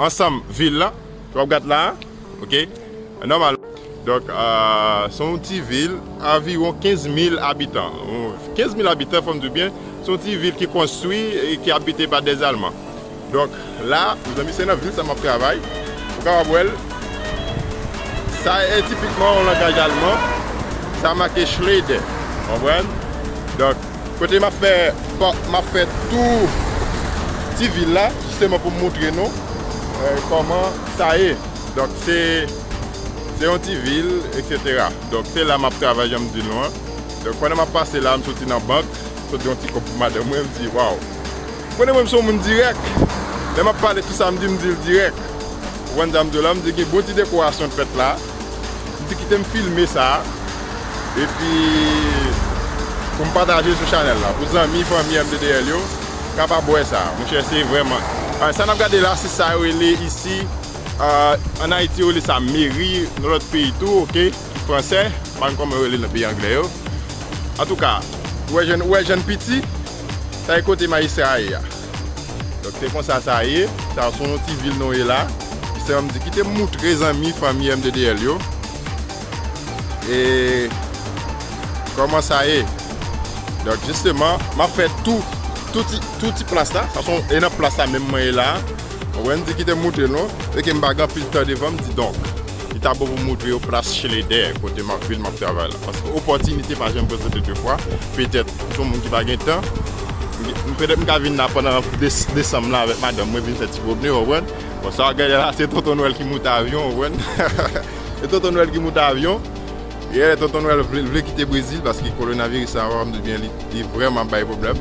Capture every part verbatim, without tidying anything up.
ansanm vil la, w ap gad la, ok? Nòmal. Donk, euh, se yon ti vil, anviwon kenz mil abitan. Kenz mil abitan, fò m di w byen, se yon ti vil ki konstwi e ki abite pa dèzalman. Donk, la, mezanmi, se nan vil sa m ap travay. Ou kapab wè l. Sa e tipikman yon langaj alman. Sa make Schleder. Konprann? Donk, kote m ap fè, pa- m ap fè tou ti vil la, jisteman pou m montre nou, euh, kòman sa ye. Donk, se, se yon ti vil, etsetera. Donk, se la m ap travay, jan m di nou an. Donk, pandan m ap pase la, m soti nan bank, sot yon ti kòb pou madanm mwen, m di, waw. Konnen mwen, m se yon moun dirèk. Lè m ap pale tout sa, m di, m di l dirèk. Ou konprann sa m di w la, m di, gen bon ti dekorasyon k fèt la. M di, kite m filme sa. Epi, pou m pataje sou chanèl la. Pou zanmi, fanmi M D D L yo, kapab wè sa. Monchè, se vrèman. Ah, sa n ap gade la, se sa yo rele isi, ah, ann Ayiti, yo rele sa meri, nan lòt peyi tou, ok? Ki fransè, m pa konn kòman yo rele nan peyi anglè yo. Antouka, ou wè jèn, ou wè jèn piti, sa e kote majistra a ye a. Donk, se konsa sa ye. Sa se yon ti vil nou ye la. Jisteman, m di, kite m moutre zanmi, fanmi M D D L yo. E kòman sa ye? Donk, jisteman, m ap fè tou, tou ti, tou ti plas la. Sa se yon, e nan plas la menm mwen ye la. Ou wè, m di, kite m moutre nou. E ke m pa gen anpil tan devan, m di, donk, li ta bon pou m moutre yo plas Schleder, kote m ap, vil m ap travay la. Paske opòtinite pa janm prezante de fwa. Petèt, m se yon moun ki pa gen tan. M, m, petèt m ka vin la pandan des-, desanm la avèk madanm mwen, vin fè ti pwomne, w konprann? Bon, sa w ap gade la, se Tonton Nwèl ki moute avyon, w konprann? Se Tonton Nwèl ki moute avyon. Yeah, Tonton Nwèl vle, vle kite Brezil paske kowonaviris sa, w ap di byen, li, li vrèman bay pwoblèm.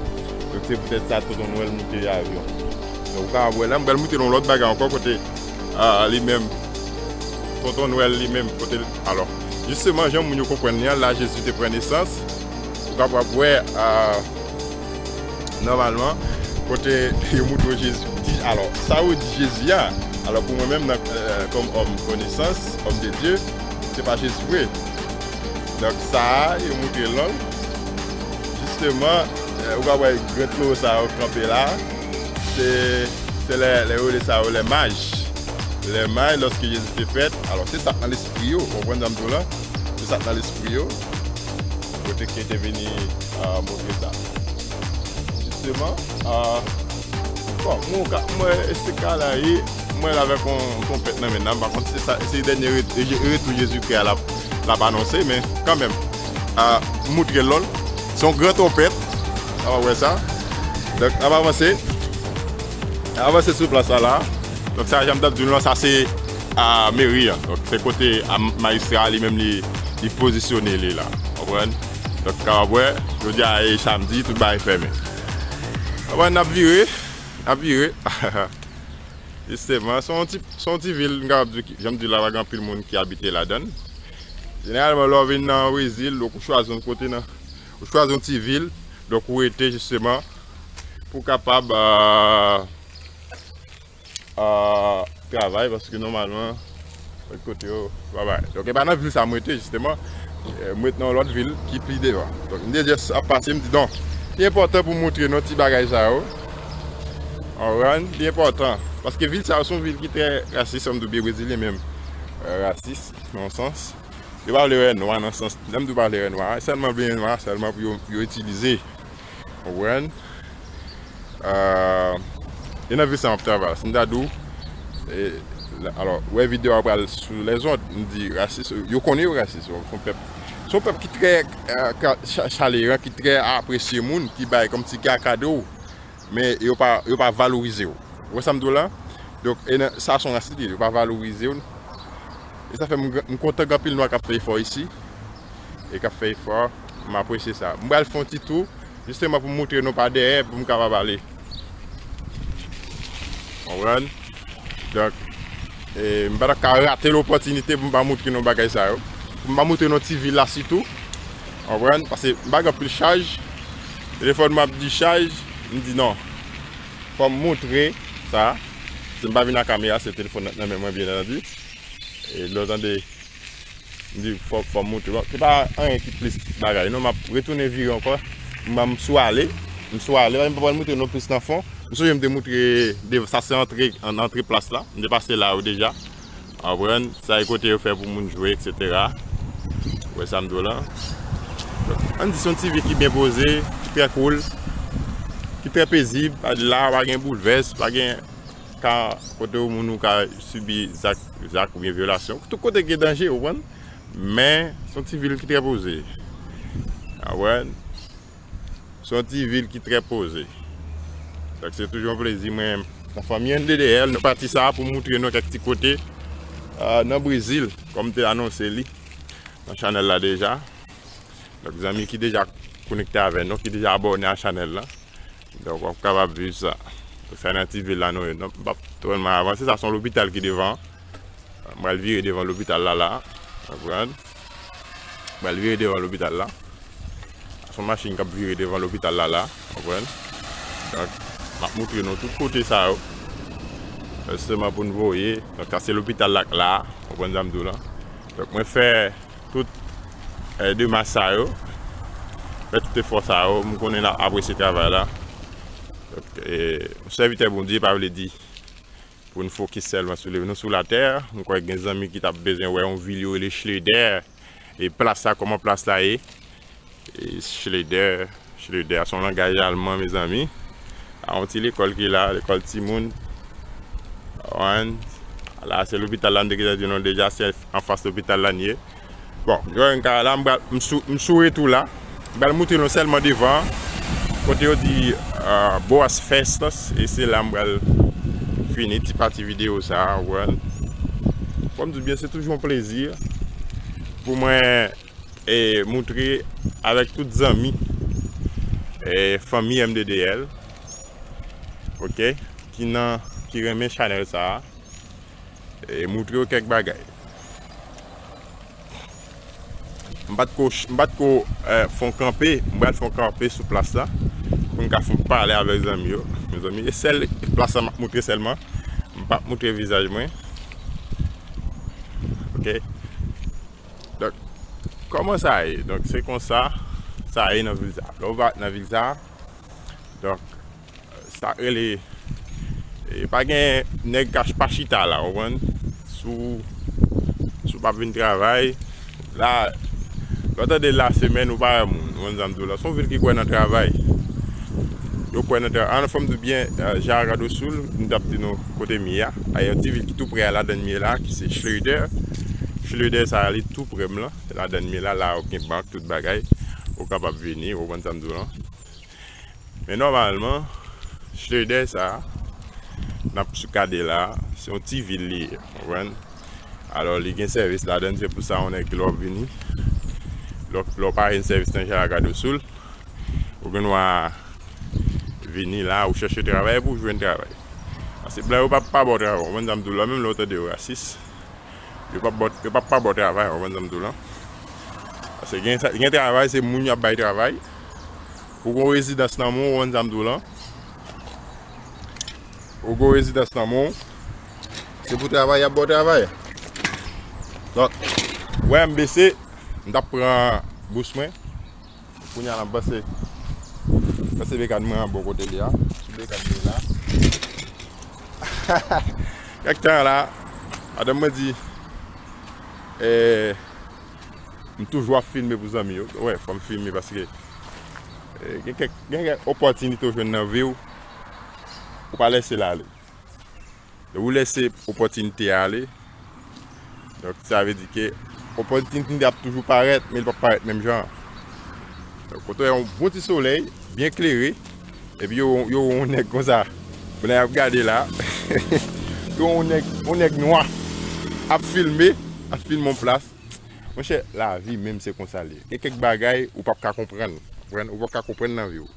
Donk, se poutèt sa Tonton Nwèl moute avyon. Donk, ou ka wè la, m pral moute yon lòt bagay ankò kote, ah, li menm, Tonton Nwèl li menm, kote, alò, jisteman, jan moun yo konprann li an, la Jezi te pran nesans, ou kapab wè, ah, nòmalman, kote yo moutre w Jezi. Di, alò, sa yo di Jezi a, alò, pou mwen menm, nan, euh, kòm òm konesans, òm de Dye, se pa Jezi vre. Donk, sa a, yo moutre l, jisteman, euh, ou ka wè gran twopo sa yo kanpe la, se, se lè, lè yo rele sa yo lè maj. Lè maj, lòske Jezi te fèt, alò, se sa k nan lespri yo, w konprann sa m di w la? Se sa k nan lespri yo. Kote ke te vini, ah, montre sa. Jisteman, ah, bon, mwen ka, mwen, se ka la ye, mwen la avèk yon twonpèt nan men nan, m pa konn si se sa, se dènye re-, re-, retou Jezikri a l ap, l ap anonse, men kanmenm, ah, moutre l, se yon gran twonpèt, w ap wè sa. Donk, n ap avanse, n ap avanse sou plas la la. Donk, sa, jan m t ap di w lan, sa se, ah, meri an. Donk, se kote, ah, majistra li menm li, li pozisyone li la. Konprann? Donk, kapab wè, jodi a e samdi, tout bagay fèmen. Konprann, n ap vire, n ap vire. Jisteman, se yon ti, se yon ti vil, m kapab di, jan m di la, pa gen anpil moun ki abite ladan l. Jeneralman, lè w vin nan Brezil, donk ou chwazi yon kote nan, ou chwazi yon ti vil, donk ou rete jisteman pou w kapab, ah, ah, travay, paske nòmalman, lòt kote yo, pa bay. Donk, e pa nan vil sa mwen te, jisteman. Eh, mwen te nan yon lòt vil ki pi devan. Donk, m te jis ap pase, m di, donk, li enpòtan pou m montre nou ti bagay sa yo. Konprann? Li enpòtan. Paske vil sa yo, se yon vil ki trè rasis, m di w byen brezilyen menm. Eh, rasis, nan yon sans. Yo pa vle wè nwa nan sans, lè m di w pa vle wè nwa, sèlman byen nwa, sèlman pou yo, yo itilize. Konprann? Ah, e nan vil sa m ap travay. Si m ta di w, e, la, alò, wè videyo a pral sou lèzond, m di rasis, yo konnen yo rasis, se yon pèp, se yon pèp ki trè, eh, ka, cha-, chaleran, ki trè apresye moun, ki bay kòmsi ka kado, men yo pa, yo pa valorize w. Ou wè sa m di w la? Donk, e nan, sa se yon rasis li ye, yo pa valorize w. E sa fè m, m kontan gen anpil nwa k ap fè efò isi. E k ap fè efò, m apresye sa. M pral fè yon ti tou, jisteman pou m montre nou pa dèyè, pou m kapab ale. Konprann? Donk, e, m pa t ap ka rate lopòtinite pou m pa montre nou bagay sa yo. Pou m pa montre nou ti vil la sitou. Konprann? Paske m pa gen anpil chaj. Telefòn mwen ap di chaj, m di non. Fò m montre sa. Si m pa vin ak kamera, se telefòn nan men mwen, byen antandi. E lè w tande, m di, fò, fò m montre. Bon, se pa anyen ki plis bagay, non, m ap retounen vire ankò. M, m sou ale, m sou ale, m pa pral montre nou plis nan fon. M sonje m te moutre, sa se antre, an antre plas la. M te pase la yo deja. Konprann? Sa e kote yo fè pou moun jwe, et cetera. Ou wè sa m di w la? Ann di se yon ti vil ki byen poze, ki trè cool, ki trè pezib. Pa di la, pa gen boulvès, pa gen ka kote moun ou ka sibi zak, zak oubyen vyolasyon. Tout kote gen danje, ou konprann? Men, se yon ti vil ki trè poze. Konprann? Se yon ti vil ki trè poze. Donk, se toujou yon plezi, mwen, nan fanmi N D D L, nou pati sa pou moutre nou kèk ti kote, euh, nan Brezil, kòm m te anonse li nan chanèl la deja. Donk, zanmi ki deja konekte avè nou, ki deja abòne a chanèl la, donk, w ap kapab viv sa. Donk, sa nan ti vil la nou ye. Non, m p ap twò avanse, sa se yon lopital ki devan. M pral vire devan lopital la la. Konprann? M pral vire devan lopital la. Se yon machin k ap vire devan lopital la la. Konprann? Donk, m ap moutre nou tout kote sa yo. Jisteman pou n voye. Donk, sa se lopital la k la. Konprann sa m di w la? Donk, mwen fè tout, eh, demach sa yo. Fè tout efò sa yo. M konnen n ap apresye travay la. Donk, eh, yon sèvitè Bondye pa vle di pou n fokis sèlman sou li. Nou sou latè, m kwè gen zanmi ki t ap bezwen wè yon vil yo rele Schleder. E plas la, kòman plas la ye? E Schleder, Schleder, se yon langaj alman, mezanmi. A yon ti lekòl ki la, lekòl timoun. Konprann? La, se lopital la, m te gentan di nou deja, se anfas lopital la n ye. Bon, yo, m ka la, m pral, m sou, m sou retou la. M pral moutre nou sèlman devan. Kote yo di, euh, Boas Festas, e se la m pral fini ti pati videyo sa a, wè. Fò m di w byen, se toujou yon plezi pou mwen, e, moutre avèk tout zanmi, e, fanmi M D D L, oke, ki nan, ki renmen chanèl sa a, e, moutre yo kèk bagay. M pa t ko, m pa t ko, eh, fè yon kanpe, m pral fè yon kanpe sou plas la, pou m ka fè yon pale avèk zanmi yo. Mezanmi, e sèl plas la m ap moutre sèlman, m p ap moutre vizaj mwen. Oke? Donk, kòman sa ye? Donk, se konsa sa ye nan vil sa. Lè w va nan vil sa, donk, sa k rele, e, pa gen nèg k ap pa chita la, w konprann? Si w, si w p ap vin travay, la, lè w tande lasemèn, ou pa wè moun, w konprann sa m di w la? Se yon vil ki kwè nan travay. Yo kwè nan travay. An, fò m di w byen, eh, Jaraguá do Sul, m t ap di nou kote m ye a. A, yon ti vil ki tou prè a ladan m ye la, ki se Schleder. Schleder sa a, li tou prè m lan. Se ladan m ye la, la w gen bank, tout bagay. Ou kapab vini, w konprann sa m di w lan? Men nòmalman, Schleder sa a, n ap sou gade la, se yon ti vil li ye, w konprann? Alò, li gen sèvis ladan l, se pou sa yon nèg lè w ap vini, lè w, lè w pa jwenn sèvis nan Jaraguá do Sul, ou gen dwa vini la, ou chèche travay pou w jwenn travay. Paske blan yo p ap pa ba w travay, w konprann sa m di w la, menm lè w tande yo rasis. Yo p ap ba w, yo p ap pa ba w travay, w konprann sa m di w lan? Paske gen sa, gen travay, se moun y ap bay travay. Ou gen rezidans nan men w, w konprann sa m di w lan? Ou gen rezidans nan men w, se pou travay, y ap ba w travay. Donk, w wè m bese, m t ap pran bous mwen. Kounye a la m pase, pase bekàn mwen an bò kote li a. Sou bekàn li la. Kèk tan la, madanm mwen di, eh, m toujou ap filme pou zanmi yo. Wè, fò m filme paske, eh, gen kèk, gen kèk opòtinite w jwenn nan vi w, ou pa lèse l ale. Lè ou lèse opòtinite a ale, donk, sa vle di ke opòtinite ap toujou parèt, men li p ap parèt menm jan. Donk, kote w wè yon bon ti solèy, byen klere, epi yo, yo wè yon nèg konsa, blan y ap gade la, yo wè yon nèg, yon nèg nwa ap filme, ap filme yon plas. Monchè, lavi menm se konsa l ye. Gen kèk bagay ou p ap ka konprann. Konprann? Ou p ap ka konprann nan vi w.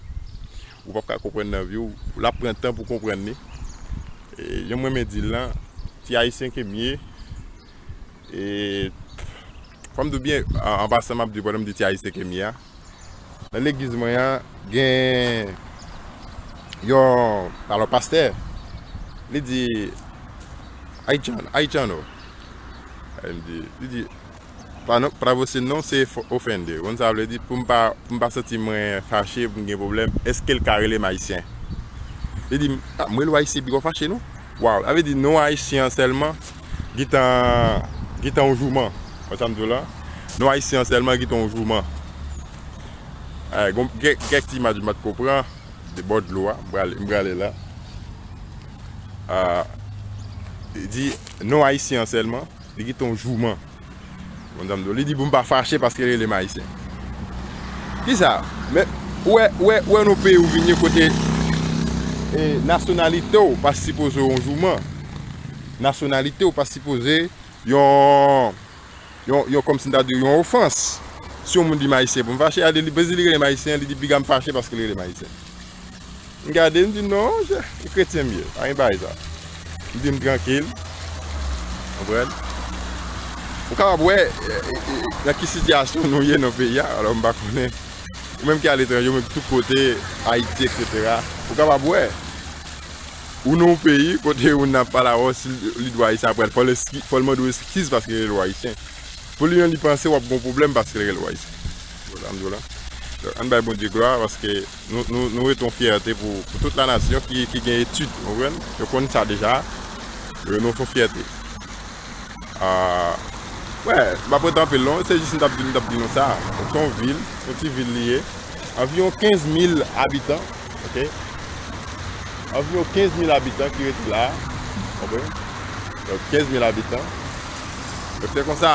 Ou p ap ka konprann nan vi w. L ap pran tan pou konprann li. E, jan mwen renmen di l lan, ti ayisyen ke m ye. E, fò m di w byen, an, an pasan, m ap di w pandan m di ti ayisyen ke m ye a. Nan legliz mwen an, gen yon, alò, pastè, li di, "Haitian, haitiano." Li di, li di, "Pra no, pra você não se fo-, ofender." Ou konn sa vle di, pou m pa, pou m pa santi mwen fache, pou m gen pwoblèm, èske l ka rele m ayisyen? Li di m, "Ah, m wè lwa ayisyen pi gwo fache non." Waw, sa vle di non ayisyen an sèlman gentan, gentan yon jouman. Wè sa m di w la? Non ayisyen an sèlman gentan yon jouman. Eh, gon, kèk, kèk ti imaj m pa t ko pran, de bò dlo a, m prale, m prale la. Ah, li di non ayisyen an sèlman, li gentan yon jouman. Bon, zanmi, li di pou m pa fache paske li rele m ayisyen. Kisa? Men, ou wè, ou wè, ou wè nan peyi ou vin ye kote, eh, nasyonalite w pa sipoze yon jouman. Nasyonalite w pa sipoze yon, yon, yon, kòmsi m ta di, yon ofans. Si yon moun di m ayisyen pou m fache, a li, li, li rele m ayisyen, li di piga m fache paske li rele m ayisyen. M gade, m di, "Non, monchè, se kretyen m ye, pa gen bagay sa." M di, "M trankil." Konprann? Ou kapab wè, eh, eh, eh, nan ki sitiyasyon nou ye nan peyi a, alò m pa konnen. Ou menm ki aletranje, ou menm ki tout kote, Ayiti, etsetera. Ou kapab wè, ou nan yon peyi, kote yon nan pale avè w, si li di w ayisyen, apre l, fò l eski-, fò l mande w eskiz paske li rele w ayisyen. Pou li menm, li panse w ap gen yon pwoblèm paske li rele w ayisyen. Bon, sa m di w la. Donk, ann bay Bondye glwa paske nou, nou, nou rete yon fyète pou, pou tout lanasyon ki, ki gen etid, w konprann? Yo konn sa deja. Yo, nou se yon fyète. Ah, wè, m pa prete anpil non, se jis m t ap di, m t ap di nou sa. Se yon vil, yon ti vil li ye. Anviwon kenz mil abitan, oke? Anviwon kenz mil abitan ki rete la, oke? Donk, kenz mil abitan. Donk, se konsa.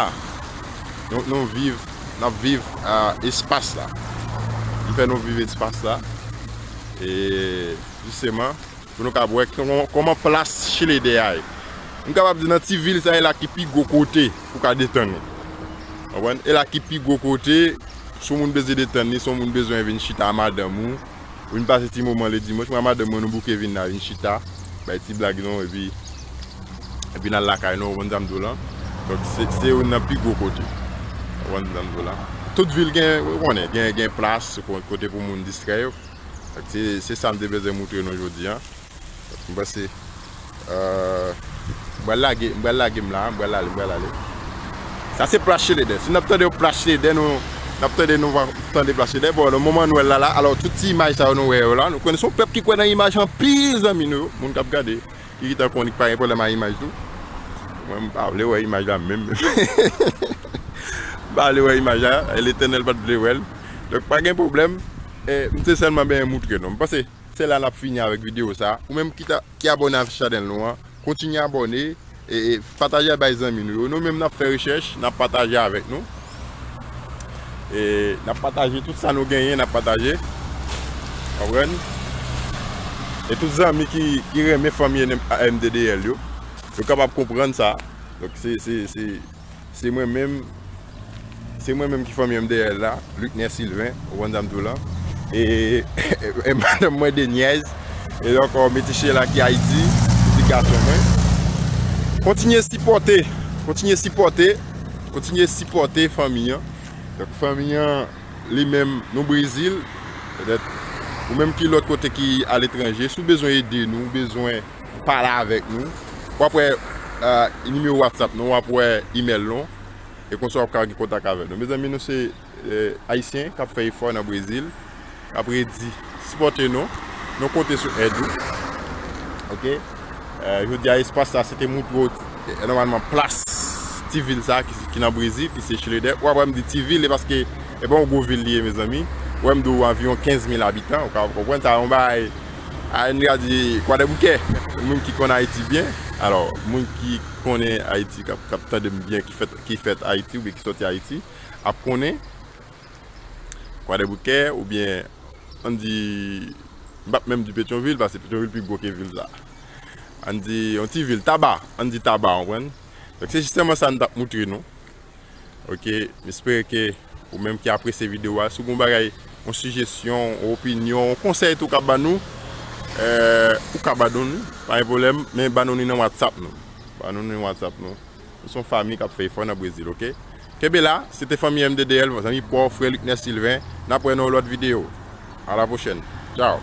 Nou, nou viv, n ap viv, ah, espas la. Li fè nou viv espas la. E, jisteman, pou nou kapab wè kòman, kòman plas Chilede a ye. M kapab di nan ti vil sa, e la ki pi gwo kote pou ka detann ou. Konprann? E la ki pi gwo kote, si yon moun bezwen detann li, si yon moun bezwen vin chita a madanm ou, ou vin pase ti moman le dimanch, mwen a madanm mwen, nou bouke vin la, vin chita, bay ti blag nou, epi, epi n al lakay nou, ou konn sa m di w lan. Donk, se, se youn nan pi gwo kote. Ou konn sa m di w lan. Tout vil gen, ou konnen, gen, gen plas, ko-, kote pou moun distrè yo. Donk, se, se sa m te bezwen moutre nou jodi a. M panse, euh, m pral lage, m pral lage m la, m pral ale, m pral ale. Sa se plas Chilede. Si n ap tande plas Chilede, nou, n ap tande, nou va tande plas Chilede. Bon, nan moman Nwèl la, la, alò, tout ti imaj sa yo nou wè yo la, nou konnen se yon pèp ki kwè nan imaj anpil, zanmi nou yo, moun k ap gade, ki gentan konnen ki pa gen pwoblèm a imaj tou. Mwen, m pa vle wè imaj la menm. M pa vle wè imaj la, Letènèl pa t vle wè l. Donk, pa gen pwoblèm. E, m te sèlman benyen moutre nou. M panse, se la n ap fini avèk videyo sa. Ou menm ki ta, ki abòne avèk chanèl nou an, kontinye abòne, e, e pataje al bay zanmi nou yo. Nou menm n ap fè rechèch, n ap pataje avèk nou. E n ap pataje tout sa nou genyen, n ap pataje. Konprann? E tout zanmi ki, ki renmen fanmi M D D L yo, yo kapab konprann sa. Donk se, se, se, Se mwen menm, se mwen menm ki fanmi M D L la, Lucner Sylvain, ou konn sa m di w lan. E, e madanm mwen Denièse, e donk, euh, Metiche la ki Ayiti, pitit gason mwen. Kontinye sipòte, kontinye sipòte, kontinye sipòte fanmi an. Donk, fanmi an, li menm, nou Brezil, petèt, ou menm ki lòt kote ki aletranje, si w bezwen ede nou, ou bezwen pale avèk nou, w ap wè, euh, nimewo WhatsApp nou, w ap wè email nou, e konsa w ap ka gen kontak avèk nou. Mezanmi, nou se, euh, Ayisyen k ap fè efò nan Brezil, n ap redi sipòte nou, nou konte sou èd ou. Oke? Euh, jodi a, espas la, se te moutre w, euh, nòmalman, plas ti vil sa ki, ki nan Brezil, ki se Chilede. W ap wè m di ti vil, e paske e pa yon gwo vil li ye, mezanmi. Ou wè m di w anviwon kenz mil abitan, ou ka konprann sa, yon bagay, a, n ka di Kwadèboukè. Moun ki konn Ayiti byen, alò, moun ki konnen Ayiti, k ap, k ap tande m byen, ki fèt, ki fèt Ayiti oubyen ki sòti Ayiti, ap konnen Kwadèboukè, oubyen, ann di, m p ap menm di Petyonvil, paske Petyonvil pi gwo ke vil sa. Ann di, yon ti vil, Taba, ann di Taba, w konprann? Donk, se jistèman sa n t ap moutre nou. Oke, m espere ke ou menm ki apresye videyo a, si w gen yon bagay, yon sijesyon, yon opinyon, yon konsèy tou k ap ban nou, euh, ou ka ban nou li, pa gen pwoblèm, men ban nou li nan WhatsApp nou. Ban nou li nan WhatsApp nou. Nou se yon fanmi k ap fè efò nan Brezil, oke? Kenbe la, se te fanmi M D D L, zanmi pa w, frè Lucner Sylvain. N ap wè nan yon lòt videyo. A la pwochèn. Tchaw.